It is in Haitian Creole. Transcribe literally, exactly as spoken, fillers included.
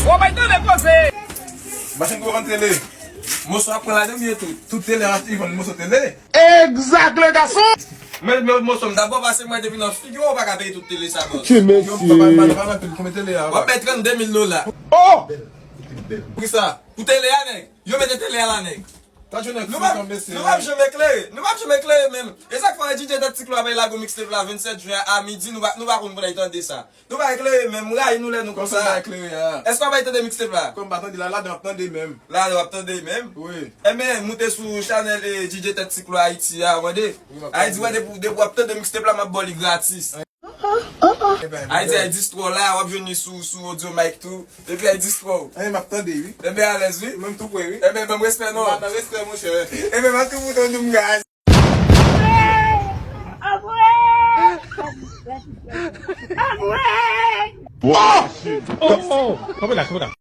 Bon, bay tande koze. Machin gwo vann tele. Moso ap pran ladan byen tou. Tout tele a, li vann moso tele. Exact, le garçon. Men, men moso m dabò pase mwen depi nan figi w, ou pa ka peye tout tele sa, bòs. Ki mesye. Yo, pa, pa, pa, pa, pa, konbyen tele a? W ap bay trannde mil dola. Oh! Pou ki sa? Pou tele a, nèg. Yo mete tele a la, nèg. Nou p ap, nou p ap janm eklere. Nou p ap janm eklere menm. E sa k fè D J Tèt Siklo a bay lago mixtape la vennsèt jen a midi, nou pa, nou pa konn pou n al tande sa. Nou pa eklere menm, m rayi nou lè nou konsa. Kòman w pa eklere a? Èske w pa tande mixtape la? Kòm m pa tande la, la w ap tande menm. La w ap tande menm? Wi. Enben, moute sou chanèl, eh, D J Tèt Siklo Ayiti a, w tande? Wi, m ap tande. Ayiti, w tande, depi, depi w ap tande mixtape la, m ap ba w li gratis. Enben, Ayiti, enben. Ay distro la, w ap jwenn li sou, sou Audio Mack tou. Epi ay distro. Enben, m ap tande, wi. Enben, alèz, wi. Mwen, m tou prè, wi. Enben, ban m respè, non. Ban m respè, monchè. Enben, m ap tou moute w nou m gaz. Wow! Oh, oh, oh. Kanpe la, kanpe la.